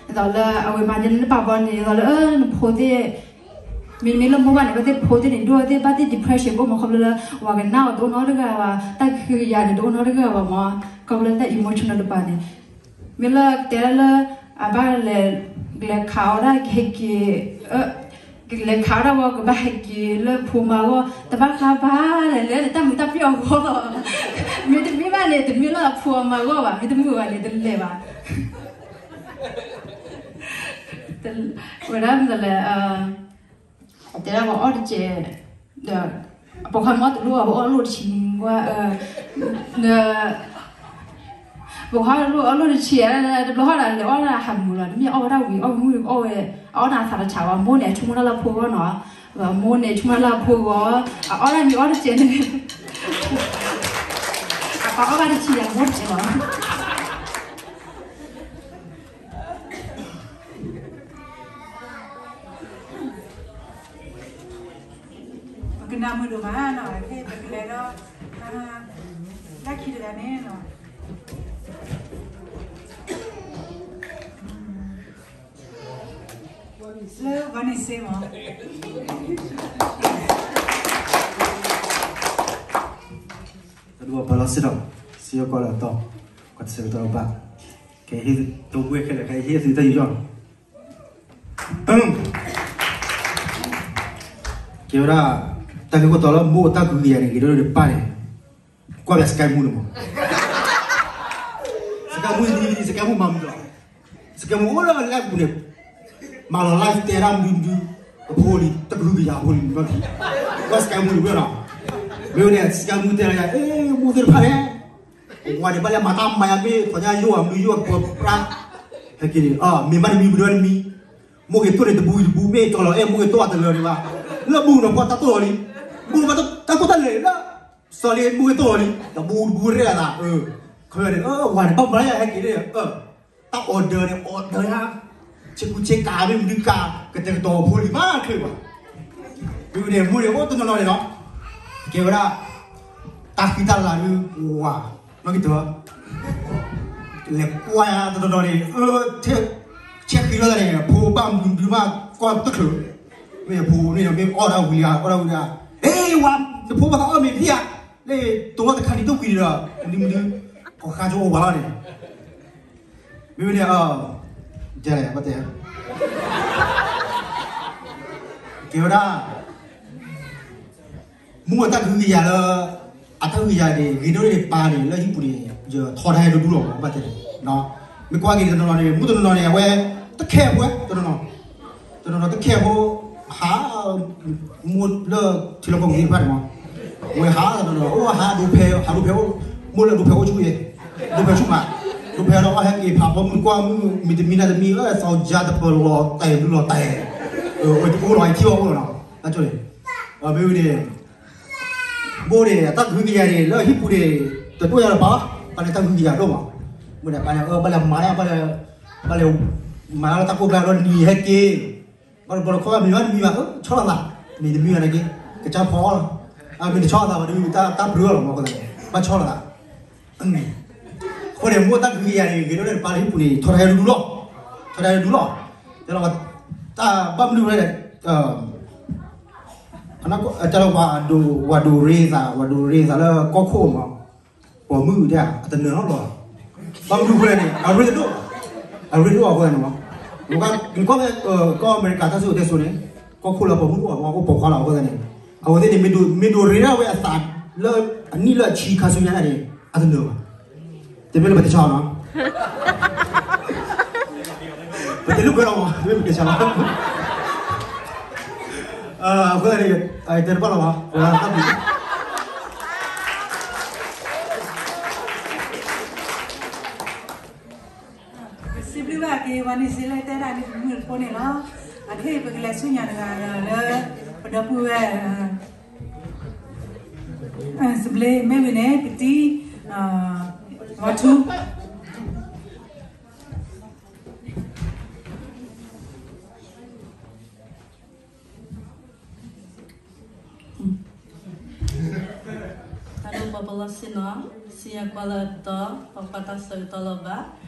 ဒ်သိးလၢအဝဲမၤဒ်န့ၣ်တပၤဘီန့ၣ် ဒ်သိးလၢ အၢ နဖိသ့ၣ် မ့မ့ၢ်လၢမိၢ်ဘၣ်န့ၣ် ဘၣ်သ့ၣ်ဖိသ့ၣ်န့ၣ် ဒိၣ်သ့ၣ်ဘၣ်သ့ၣ် depression ကအိၣ်မး ခီဖျိလၢ ဝဲကနၣ်အီၤတအိၣ်နီတဂၤဘၣ် တၢ်ကဟုကယာ်န့ၣ် တအိၣ်နီတဂၤဘၣ်မး ခီဖျိလၢတၢ် emotional တပၤန့ၣ် မ့ၢ်လၢတဲဒၣ်လၢ အဘၣ်လဲၤ လဲၤခးအီၣ်ဒၣ်ကဟဲက့ၤ ကလဲၤခးအီၣ်ဒၣ်ဝဲ ကဘၣ်ဟဲက့ၤလၢဖိမါအဂီၢ် တဘၣ်ဃးဘၣ်လဲၣ် လဲၤတၢ်မုာ်တၢ်ပျီၢ်အဂီၢ်လီၤ. မ့တမ့ၢ်ဘၣ်န့ၣ် တမ့ၢ်လၢအဖိအမါအဂီၢ်ဘၣ် မ့တမ့ၢ်ဘၣ်န့ၣ် တလဲၤဘၣ် ဝဲဒၣ်မနုၤလဲၣ် တဲဒၣ်ပှၤအီၣ်တစဲး ဒီး ပိာ်ခွါမ့ၢ်တလိၣ် ပအီၣ်လိၣ်တဆံ ကွၢ် ပိာ်ခွါလိၣ်အီၣ်လိၣ်တဆံ တဘျီဃီဒီး လဲၤအီၣ်လၢဟးမူးလီၤ တမ့ၢ်အီၣ်ဝဲဒၣ်ဝံၤ အီၣ်ဝံၤမုၢ်အီၣ်ဝဲ အအီၣ်နၤသးတဆးဘၣ် မိၢ်န့ၣ် အဆိကမိၣ်တၢ်လၢအဖိအဂီၢ်နီၤ မိၢ်န့ၣ် ဆိကမိၣ်တၢ်လၢအဖိအဂီၢ် အအီၣ်ဒၣ်မ့ၢ်အီၣ်တစဲးန့ၣ် အပၢ်အီၣ်ဘၣ်တဆံ အမိၢ်တစဲးလီၤ ပကနၣ်မုာ်ဒိၣ်မးနီၤ ခဲအံၤပကလဲၤဒီး တၢ်ခံတဂၤန့ၣ်နီၤ လၢဂီၤန့ၣ်စ့မး တၢ်ဒိၣ်ပာ်လီၤစ့ဒီး စ့ယီၢ်ကီးလၢအတီ ကွၢ်တဆၢကတီၢ်ဘၣ် ကဟ့ၣ်တဝဲခဲလၢာ် ကဟ့ၣ်သုတၢ်ယူးယီၣ်လီၤ ကဲဝဲဒၣ် တၢ်ဂ့ၢ်ခိၣ်တီလၢမိၢ်တၢ်ကဟုကယာ်န့ၣ် ဂ့ၤဒိၣ်ဒိၣ်န့ၣ်ပၢ်န့ၣ် ကွၢ်ဘၣ် Sky Moo န့ၣ်မး Sky Moo န့ၣ် Sky Moo မၤမုာ်လီၤ Sky Moo အိၣ်လၢအလဲပူၤန့ၣ် မၤလီၤ live တဲဒၣ်မနုၤမနုၤ အဖိလံ တကဟုကယာ်အဖိလံ မနုၤဘၣ် ကွၢ် Sky Moo န့ၣ်ဝဲနီၤ မ့ၢ်ဝဲန့ၣ် Sky Moo တဲလီၤယၤ အ့ မိၢ်သ့ၣ်တဖၣ်န့ၣ် ဝၤန့ၣ် ဘၣ်လဲၤမၤတၢ်မၤယၤမ့ၢ် သီညါယိၣ်အမနုၤယိၣ်အကပၢၤပြါ ဟဲက့ၤန့ၣ် မ့ၢ်မးတမံၤမနုၤတမံၤ မိၢ်က့ၤတိၢ်န့ၣ်တဘူးတဘူး မ့ၢ်ကၠီလီၤအဲၣ် မိၢ်က့ၤတိၢ်အတလၢာ်န့ၣ်ဘၣ် လၢဘူးန့ၣ် ပှၤတၢ်တိၢ်လီၤလံ ဘူးန့ၣ် တၢ်တိၢ်တၢ်လၢာ်လံ လၢ စီၤလ့ မိၢ်က့ၤတိၢ်လီၤလံ တဘူးတဘူးရဲၣ်အသး ခီန့ၣ် ဝၤန့ၣ် ဘၣ်မၤယၤဟဲက့ၤန့ၣ် တၢ် order န့ၣ် order ယၤ ဆ့ကူဆ့ကၤမ့ၢ်မနုၤကၤ ကတဲာ်ကတီၤဖိလံၤမးချ့ဘၣ် မ့ၢ်ဝဲန့ၣ် မိၢ်န့ၣ် အိၣ်တနီၤနီၤန့ၣ်နီၤ ကဲဝဲဒၣ် တၢ်ဃံတၢ်လၤဒုး ဝၤ နီၢ်က့ၤတၢ် လဲၤကွၢ်ယၤတနီၤနီၤန့ၣ် ဆဲးဃံထီၣ်တၢ်န့ၣ် ဖိဘၣ်မနုၤမနုၤမး ကွၢ်တချုး မ့ၢ်ဖိန့ၣ် မ့ၢ်အီၣ်ဒၣ်ဝံၤလံ အီၣ်ဒၣ်ဝံၤလံ ဟ့ ဝၤ နဖိဘၣ်သးအီၣ်မ့ၤဖံဧါ လၢတိၤလီၤတခါနံၤတဝံၤဒီး မနုၤမနုၤ ကီၢ်ဃါကအိၣ်ဝဲလီၤန့ၣ် မ့ၢ်ဝဲန့ၣ် တဲလဲၣ် ဘၣ်တဲ ကဲဝဲဒၣ် မိၢ်အတၢ်ကဟုကယာ်လၢ အတၢ်ကဟုကယာ်န့ၣ် ဂ့ၤဒိၣ်န့ၣ်ပၢ်န့ၣ် လၢဟံၣ်ပူၤန့ၣ် ယထီဒါဟဲတဒူလီၤ ဘၣ်တဲန့ၣ် မ့ၢ်ကွၢ်က့ၤတနီၤနီၤန့ၣ် မုၢ်တနီၤနီၤန့ၣ် အဝဲ တခဲအဖိ တနီၤနီၤ တနီၤနီၤတခဲအဖိ ဟး မိၢ်လၢထံလီၢ်ကီၢ်ပူၤသ့ၣ်တဖၣ်န့ၣ်မး, ဝဲဟးဒီး အိၣ်ဟးဒိဖဲ ဟးဒိဖဲအိၣ်, မိၢ်လၢဒိဖဲအိၣ်ဆူၣ်ယဲ, ဒိဖဲဆူၣ်မး, ဒိဖဲဒီးအီၣ်ဟဲက့ၤဖးဖီမုၢ်ကွၢ်မုၢ် မ့တမံၤနၤတမံၤ အသီကၠါတပၢၤလီၤတဲာ်ဘျုးလီၤတဲာ်, အိၣ်လီၤအံၤထံၣ်အီၣ်အိၣ်လီၤနီၤ, အကၠိန့ၣ်, မ့ၢ်ဝံၤန့ၣ် ဘိန့ၣ်တၢ်ကဟုကယာ်န့ၣ် လၢဟံၣ်ပူၤန့ၣ် တဒိၣ်ယၤလၢၤဘၣ်, ပှၤန့ၣ်တၢ်ကဟုကယာ်ဒိၣ်မး, ဘိန့ၣ် ပှၤန့ၣ် ဘၣ်လဲၤမၤ ဘၣ်လဲၤ ဘၣ်လဲၤမၤလၢတၢ်ကိၢ်ကျါဒီးနံၤဟဲက့ၤ, ဘၣ်တဘျီတခီၣ်မ့ၢ်ဘၣ်တမံၤဘၣ် ဆီၣ်လီၤသး, မ့ၢ်တမံၤဘၣ်န့ၣ်က့ၤ ကစၢ်ဖီအီၣ်လီၤ, မ့ၢ်တဆီၣ်လီၤသးဘၣ်ဒီး တၢ်ပျုၢ်အီၣ်လီၤမးအဃိသတးန့ၣ် ဘၣ်ဆီၣ်လီၤသး အဃိန့ၣ် မိၢ်တၢ်ကဟုကယာ်န့ၣ် ဂ့ၤဒိၣ်န့ၣ်ပၢ်လၢဟံၣ်ပူၤန့ၣ် ထီၣ်တၢ်ဟဲဒူလီၤ, ထီၣ်တၢ်ဟဲဒူလီၤ, တၢ်ဘၣ်မနုၤလဲၣ်, တၢ်လၢ ဝၤဒိးရ့သး ဝၤဒိးရ့သးလၢကီၢ်ခိၣ်မး, ပိာ်မုၣ်ဒၣ် အတနၢၤလီၤလီၤ, ဘၣ်မနုၤအဃိလဲၣ်န့ၣ် အရ့တဒိၣ်, အရ့တဒိၣ်အဃိန့ၣ်မး, နကွၢ် ကီၢ်အမဲရကၤတၢ်စံၣ်စိၤတဲစိၤန့ၣ် ကီၢ်ခိၣ်လၢပိာ်မုၣ်အိၣ်ဘၣ် အိၣ်ပိာ်ခွါလီၤအဃိသတးန့ၣ်, အဝဲသ့ၣ်န့ၣ် မ့ၢ်ဒိးရ့ဒၣ်ဝဲအသးလၢအနံၣ်လၢအဆံခါဆူညါန့ၣ် အတနၢၤဘၣ်, တမ့ၢ်လၢပတဆီၣ်နီၤ ပတလူၤကွဲလီၤမး မ့ၢ်ပကဆါလီၤ, အဃိသတးန့ၣ် တဲတဘၣ်လီၤမး, ပစံးဘျုးဘၣ်က့ၤ ပှၤနံၣ်စ့လၢတဲဒၣ်န့ၣ် ပမုၢ်တဖိန့ၣ်လီၤ, အခဲအံၤပကလဲၤဆူညါတဂၤဒီးလၢ ပဒီပုၢ်ဝဲၢ် စဘျ့မ့ၢ်ဝံၤန့ၣ် ပတံၤ ဝါထူ တၢ်ဒိၣ်ပှၤပလီၢ်ဆ့ၣ်နီၤ, စံၣ်ညီၣ်ကွၢ်လၢအကတီၢ် ပှၤကွၢ်တၢ်ဆၢကတီၢ်လီၤဘၣ်,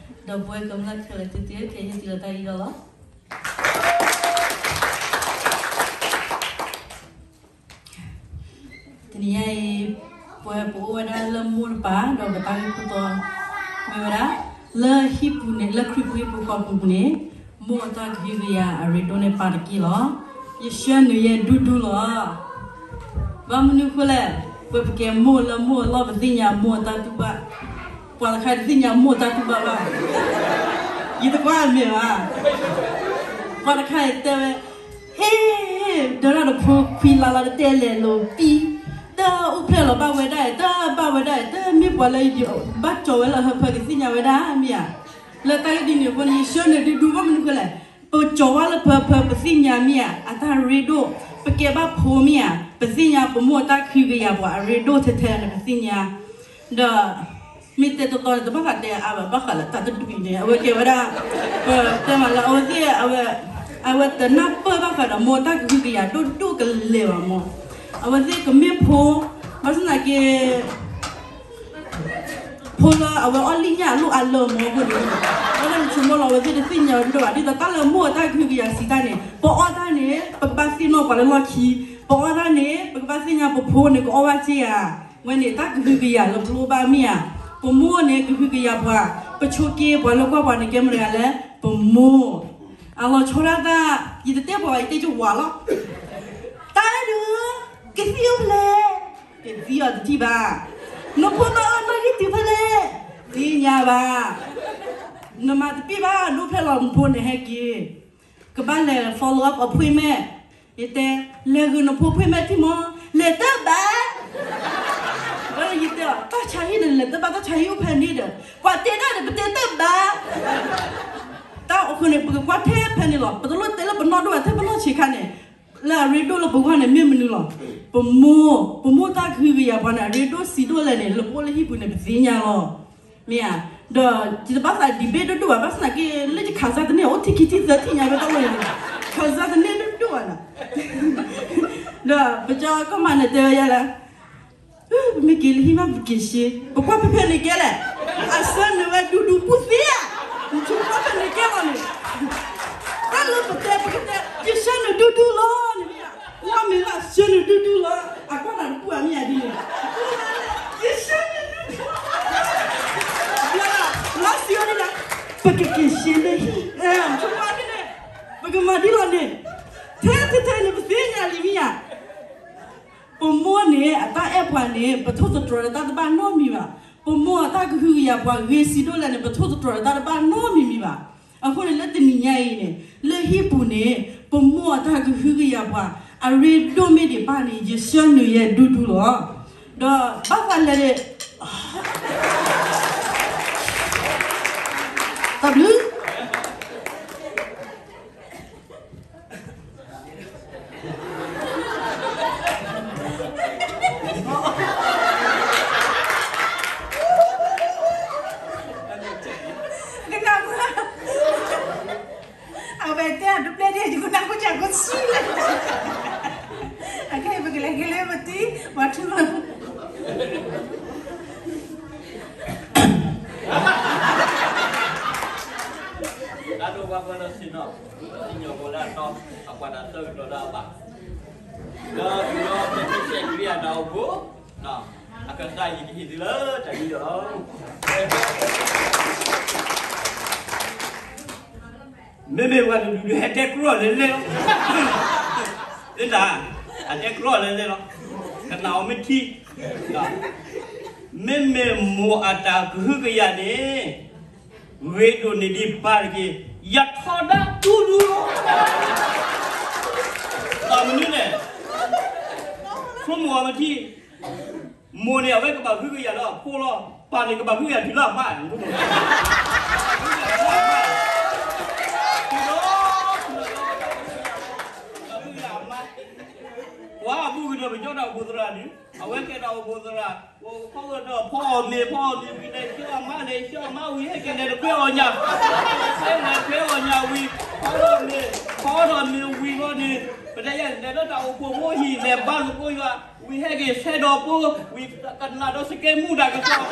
ဒီပုၢ်ဝဲၢ်ကမျၢၢ်ခဲလၢာ်သ့ၣ်တဖၣ် ကဟ့ၣ်တံၢ်လီၤတၢ်အံၤဒီးလီၤ. တနံၤညါအံၤ ပဝဲပအိၣ်ဝဲဒၣ်လၢမိၢ်တပၤ ဒီးပတၢ်ဂ့ၢ်ခိၣ်တီ မ့ၢ်ဝဲဒၣ် လၢဟံၣ်ပူၤန့ၣ် လၢခရံာ်ဖိဟံၣ်ဖိဃီဖိပူၤန့ၣ် မိၢ်အတၢ်ကဟုကယာ်အရ့ဒိၣ်န့ၢ်ပၢ်တက့ၢ်လီၤ. ယဆှၢနုာ်ယဲဒူဒူလီၤ. ဘၣ်မနုၤအဃိလဲၣ်, ပဝဲပကဲမိၢ်လၢမိၢ်အလီၢ် ပသ့ၣ်ညါမိၢ်အတၢ်တူၢ်ဘၣ်, ပှၤတခါတသ့ၣ်ညါမိၢ်အတၢ်တူၢ်ဘၣ်ဘၣ်. ယတကွၢ်အမဲာ်ဘၣ်. ပှၤတခါအံၤတဲဝဲ အ့, ဒီးတၢ်တဖိခွံလါလီၤ တတဲလဲၤလိာ်ပံ, တၢ်အိၣ်ဖျဲၣ်လီၤဘၣ်ဝဲဒၣ်အံၤ တၢ်ဘၣ်ဝဲဒၣ်အံၤ တမ့ၢ်ပှၤလၢယဘၣ်ကၠီၤဝဲလၢဟၢဖၢကသ့ၣ်ညါဝဲဒၣ်မ့ၢ်ဧါ. လၢတၢ်ဂ့ၢ်ဒ်န့ၣ်အဃိန့ၣ် ယဆှၢနုာ်ဒူဒူ ဘၣ်မနုၤဃိလဲၣ်, ပကၠီၤဝဲလၢဟၢဖၢ ပသ့ၣ်ညါမ့ၢ်ဧါ အတၢ်ရ့ဒိၣ်, ပကဲဘၣ်ဖိမ့ၢ်ဧါ ပသ့ၣ်ညါ ပမိၢ်အတၢ်ကဟုကယာ်ပှၤအရ့ဒိၣ်ထဲထဲန့ၣ် ပသ့ၣ်ညါ ဒီး မ့ၢ်တဲတီတီန့ၣ် တဘၣ်ဃးတဲအါဘၣ် ဘၣ်ဃးလၢတၢ်တဒူၣ်အံၤန့ၣ် အဝဲကဲဝဲဒၣ် ပတဲမးလၢအဝဲသ့ၣ် အဝဲ အဝဲတနၢ်ပၢၢ်ဘၣ်ဃးဒီးမိၢ်တၢ်ကဟုကယာ်ဒိၣ်ဒိၣ်ကလဲာ်ဘၣ်မး, အဝဲသ့ၣ်ကမ့ၢ်ဖိ, ဘၣ်ဆၣ်သနာ်က့ ဖိလၢအဝဲအီၣ်လံၣ်ညၣ်အလိၣ်အါလၢာ်မးအဃိန့ၣ်, အဝဲဒၣ်ဆိကမိၣ်လီၤ အဝဲသ့ၣ်တသ့ၣ်ညါဝဲဒိၣ်ဘၣ် ဒ်သိးတၢ်လၢမိၢ်အတၢ်ကဟုကယာ်စံးတၢ်န့ၣ် ပအီၣ်တၢ်န့ၣ် ပကဘၣ်သ့ၣ်နီၣ်ပှၤလၢလီၢ်ခံ, ပအီၣ်တၢ်န့ၣ် ပကဘၣ်သ့ၣ်ညါပဖိန့ၣ် ကအီၣ်ဘၣ်စ့ၢ်ဧါ, ဝဲန့ၣ်တၢ်ကဟုကယာ်လၢပလိၣ်ဘၣ်မ့ၢ်ဧါ, ပမိၢ်န့ၣ်ကဟုကယာ်ပှၤ, ပဆိးက့ပှၤလၢကွၢ်ပှၤန့ၣ်ကဲမတၤတဂၤလဲၣ်, ပမိၢ်, အလီၤဆီဒၣ်တၢ်, ယတတဲပှၤဘၣ် ယတဲကဝၤလီၤ တၢ်အဲၣ်ဒုး, ကသံၣ်အိၣ်ဖဲလဲၣ်, ကသံၣ်အီၤတထံၣ်ဘၣ်, နဖိမါအီၣ်နီၣ်ဂံၢ်တုၤဖဲလဲၣ်, သ့ၣ်ညါဘၣ်, နမၤတပ့ၢ်ဘၣ် ဒိၣ်ဖျဲၣ်လီၤနဖိန့ၣ်ဟဲက့ၤ, ကဘၣ်လဲၤ follow up appointment, ယတဲ, လဲၤဂုာ်နဖိ appointment ထံၣ်မး, လဲၤတဘၣ် ဘၣ်ယတဲအီၤ တၢ်ဆါဟံၣ်န့ၣ် လဲၤတဘၣ် တၢ်ဆါဟံၣ်အိၣ်ဖဲန့ၣ်ဒီး ပှၤတဲဒၣ်န့ၣ် ပတဲတဘၣ်, တၢ်အဃိန့ၣ် ပကကွၢ်ထဲဖဲန့ၣ်လီၤ. ပတလိၣ်တဲလၢပနီၢ်ဒိၣ်ဘၣ် ထဲပနီၢ်ဆံးခါန့ၣ်, လၢအရ့ဒိၣ်လၢပဂီၢ်န့ၣ် မ့ၢ်မနုၤလီၤ. ပမိၢ်, ပမိၢ်တၢ်ကဟုကယာ်ပှၤန့ၣ် အရ့ဒိၣ်ဆံးဒိၣ်လဲၣ်န့ၣ် လၢပအိၣ်လၢဟံၣ်ပူၤန့ၣ် ပသ့ၣ်ညါလီၤ. မ့ၢ်ဧါ. ဒီးယတဘၣ်သး debate ဒိၣ်ဒိၣ်ဘၣ်, ဘၣ်ဆၣ်သနာ်က့ လၢယခးစၢ်သန့ၢ် အိၣ်ထံၣ်ခံထံၣ်သၢထံၣ်ညါ ဖဲတၢ်လီၢ်န့ၣ် ခးစၢ်သန့ၢ်ဒိၣ်ဒိၣ်ဘၣ်နီၤ. ဒီးပကၠီကီၢ်မးန့ၣ် တဲဝဲယၤလၢ ပမ့ၢ်က့ၤလၢဟံၣ်မး ပက့ၤရှ့, ပကွၢ်ဖဲဖဲန့ၣ်ကဲလဲၣ်, အဆၢနုာ်ဝဲဒူဒူပူသ့ဧါ, နဆိကွၢ်ဖဲန့ၣ်ကဲလီၤန့ၣ်, တၢ်လၢပတဲပကတဲ ယဆၢနုာ်ဒူဒူလီၤန့ၣ်မ့ၢ်ဧါ, ကွၢ်မ့ၢ်လၢအဆၢနုာ်ဒူဒူလီၤ, အကွၢ်နၤတပူၤဧါမ့ၢ်ဧါဒ်န့ၣ်, ယဆၢနုာ်ဒူဒူလီၤ, လီၤစံးဝဲဒၣ်, ပကက့ၤရှ့လၢဟံၣ်, ဆိကွၢ်ဖဲန့ၣ်, ပကမၤဒ်လီၤန့ၣ်, ထဲထဲထဲန့ၣ် ပသ့ၣ်ညါလံမ့ၢ်ဧါ. ပမိၢ်န့ၣ် အတၢ်အဲၣ်ပှၤန့ၣ် ပထိၣ်သတြီၤဒီးတၢ်တဘၣ်နီတမံၤဘၣ်. ပမိၢ်အတၢ်ကဟုကယာ်ပှၤဂ့ၤဆံးဒိၣ်လဲၣ်န့ၣ် ပထိၣ်သတြီၤဒီးတၢ်တဘၣ်နီတမံၤမံၤဘၣ်. အဃိန့ၣ် လၢတနံၤညါအံၤန့ၣ် လၢဟံၣ်ပူၤန့ၣ် ပမိၢ်အတၢ်ကဟုကယာ်ပှၤ အရ့ဒိၣ်မ့ၢ်ဒံးဘၣ်န့ၣ် ယဆှၢနုာ်ယဲၢ်ဒူဒူလီၤ. ဒီးဘၣ်ဃးလဲၣ်န့ၣ် တၢ်ဘျုး ကနၣ်မုၢ် အဝဲတဲအတပျဲၢ်ဒ်ယကနၣ်ခိၣ်စၢ်ခိၣ်ဆူၣ်လၢ အခဲအံၤပကလဲၤကလဲၤပတံၤ ပှၤထူလီၤ တၢ်ဒိၣ်ပှၤပၢၤလီၢ်ဆ့ၣ်နီၤ ပစံၣ်ညီၣ်ပှၤလၢအတီ အပှၤတၢ်ဆၢကတီၢ်လၢအဘၣ် ဒီးပဒီးပကစဲးကရံယၤတၢ်အိၣ်ဖှိၣ် အကစၢ်ယကဟ့ၣ်သုလၢတၢ်ယူးယီၣ်လီၤ. မ့မ့ၢ်ပှၤတဒူၣ်ဒူၣ်ဟဲတဲကြီလဲၤလဲၤလီၤ. သ့တၢ် အတဲကြီလဲၤလဲၤလီၤ. ကနၣ်အီၤမ့ၢ်ထံ မ့မ့ၢ်မိၢ်အတၢ်ကဟုကယာ်န့ၣ် ဂ့ၤဒိၣ်န့ၢ်ဒံးပၢ်တက့ၢ်. ယထီဒါဒူဒူလီၤ. ဘၣ်မနုၤလဲၣ်. ဆိကမိၣ်အီၤမ့ၢ်ထံ မိၢ်န့ၣ် အဝဲကဘၣ်ဟုကယာ်လၢအဖိလီၤ. ပၢ်န့ၣ်ကဘၣ်ဟုကယာ်တုၤလၢအမါန့ၣ် ပှၤအဘူးကတၢၢ်ပကၠီတၢ်အိၣ်ဖှိၣ်သရၣ်န့ၣ် အဝဲကဲတၢ်အိၣ်ဖှိၣ်သရၣ် ခီဂၢၢ်ဒီးဖီအီၣ်မ့ၤ ဖီအီၣ်မ့ၤဝံၤ လဲၤဆှၢအမါ လဲၤဆှၢအမါဝံၤ ဟဲက့ၤလဲၤတခွဲအီၣ်ညၣ် လဲၤဆှၢလဲၤတခွဲအီၣ်ညၣ်ဝံၤ ဖီထီၣ်မ့ၤ ဖီထီၣ်မ့ၤဝံၤလီၤန့ၣ် ပတဲယဲၢ်လဲၤလၢတၢ်အိၣ်ဖှိၣ်ဖိဟံၣ် လဲၤဘါသကိးယွၤ ဝံၤဟဲက့ၤဆဲးဒီးဖိ ဝံၤကနၣ်ဒီးစကဲမူတၢ်ကစီၣ်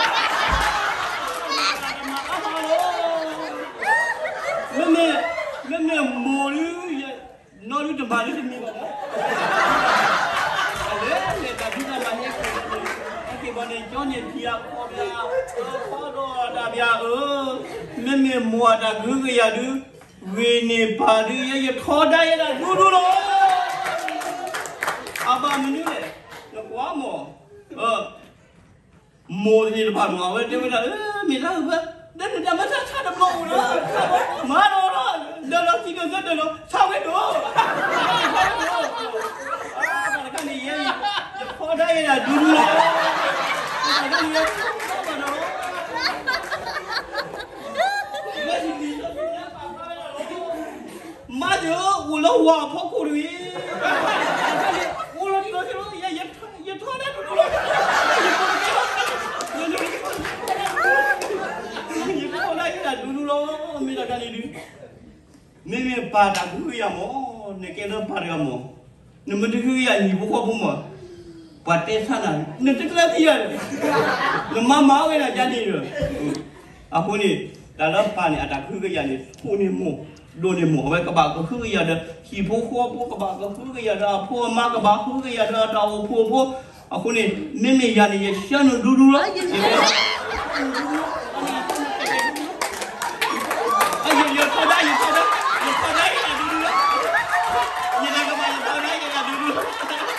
မ့မ့ၢ် မ့မ့ၢ်မိၢ်ဒု နီၢ်ဒုတမၤဒုတမံၤဘၣ်ဒီး အဝဲလဲၤတၢ်ဒုတၢ်မၤန့ၣ် ဟဲက့ၤဘၣ်န့ၣ် ကၠီန့ၣ်ဖံးအဖီဘၣ် ဖီဒီးတၢ်ဘၣ်ဧၢ မ့မ့ၢ်မိၢ်အတၢ်ကဟုကယာ်ဒု ဂ့ၤန့ၢ်ပၢ်ဒု ယဲယထီဒါယဲဒၣ်ဒူဒူလီၤ. အဘၣ်မနုၤလဲၣ် နကွၢ်မီၢ် မိၢ်တန့ၣ်တဖၣ်မီၢ် အဝဲတဲဝဲဒၣ် မ့ၢ်တၢ်ဂ့ၢ်ဘၣ် ဒီးနတၢ်မၤဆါဆါတဘျီအိၣ်လီၤ မၤဒီး ဒီးလီၤခံဒီးသၢဒီးလီၤ ဆါဝဲဒိၣ် တခါန့ၣ်ယဲ ယထီဒါယဲဒၣ်ဒူဒူလီၤ တခါန့ၣ်ယဲ မၤဒီး အိၣ်လၢဝၤအဖီခိၣ်တဂ့ၤ, အိၣ်လီၤတံၢ်လီၤဆဲးလီၤ, ယထီဒါဒူဒူလီၤ, ယထီဒါယဲဒၣ်ဒူဒူလီၤ, မ့ၢ်တၢ်တခါန့ၣ်ဒုး, မ့မ့ၢ်ပၢ်တၢ်ကဟုကယာ်မီၢ်, နကဲလၢပၢ်တဂၤမီၢ်, နမ့ၢ်တကဟုကယာ်နဟံၣ်ဖိဃီဖိမီၢ်, ပှၤတဲဆါနၤ, နတကျဲသံယၤဒီး, နမၤမၤဝဲဒၣ်ယၤန့ၣ်ဒီး, အဃိန့ၣ်, တၢ်လၢပၢ်န့ၣ် အတၢ်ကဟုကယာ်န့ၣ် ဆူၣ်န့ၢ်မိၢ်, ဒိၣ်န့ၢ်မိၢ်, အဝဲကဘၣ်ကဟုကယာ်ဒီး ဟံၣ်ဖိဃီဖိ, ကဘၣ်ကဟုကယာ်ဒီးအဖိအမါ, ကဘၣ်ဟုကယာ်ဒီးတၢ်အိၣ်ဖှိၣ်ဖိ, အဃိန့ၣ်, မ့မ့ၢ်ယၤန့ၣ် ယဆှၢနုာ်ဒူဒူလီၤ, ယထီဒါ, ယထီဒါ, ယထီဒါယဲဒၣ်ဒူဒူလီၤ, ယတကဘၣ် ယထီဒါယဲဒၣ်ဒူဒူလီၤ, ထီ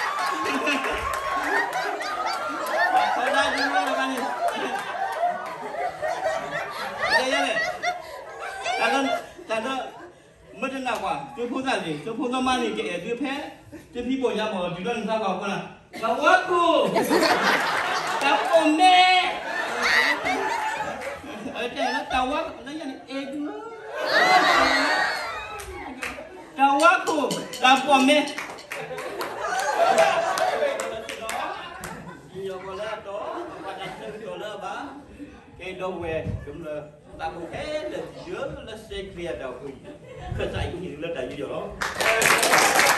ဒါဒူဒူလီၤန့ၣ်, ယဲလဲၣ်, တၢ်လၢ, တၢ်လၢ, မ့ၢ်တနာ်ကွၢ်, သုဖိသၣ်န့ၣ်, သုဖိသၣ်မါန့ၣ် ကအဲၣ်သုဖဲ, သုဖံဘီၣ်ညါမီၢ် တုၤထီၣ်နသးဘၣ်ကွၢ်နၤ, တၢ်ဝါခိၣ်, တၢ်ပိာ်မဲ, တၢ်ဝါ, လၢယၤန့ၣ် အဲၣ်ဒိၣ်, တၢ်ဝါခိၣ်, တၢ်ပိာ်မဲ ယီၤပှၤလၢအတီ, ပှၤတၢ်ဆၢကတီၢ်လၢအဘၣ်, ကဲဒီပုၢ်ဝဲၢ်ကမျၢၢ်, သးအိၣ်ခဲလၢာ်တုၤလၢစဲးခရံာ်အတၢ်အိၣ်ဖှိၣ်အံၤ, ကစၢ်ယွၤဟ့ၣ်သုလၢတၢ်ယူးယီၣ်လီၤ.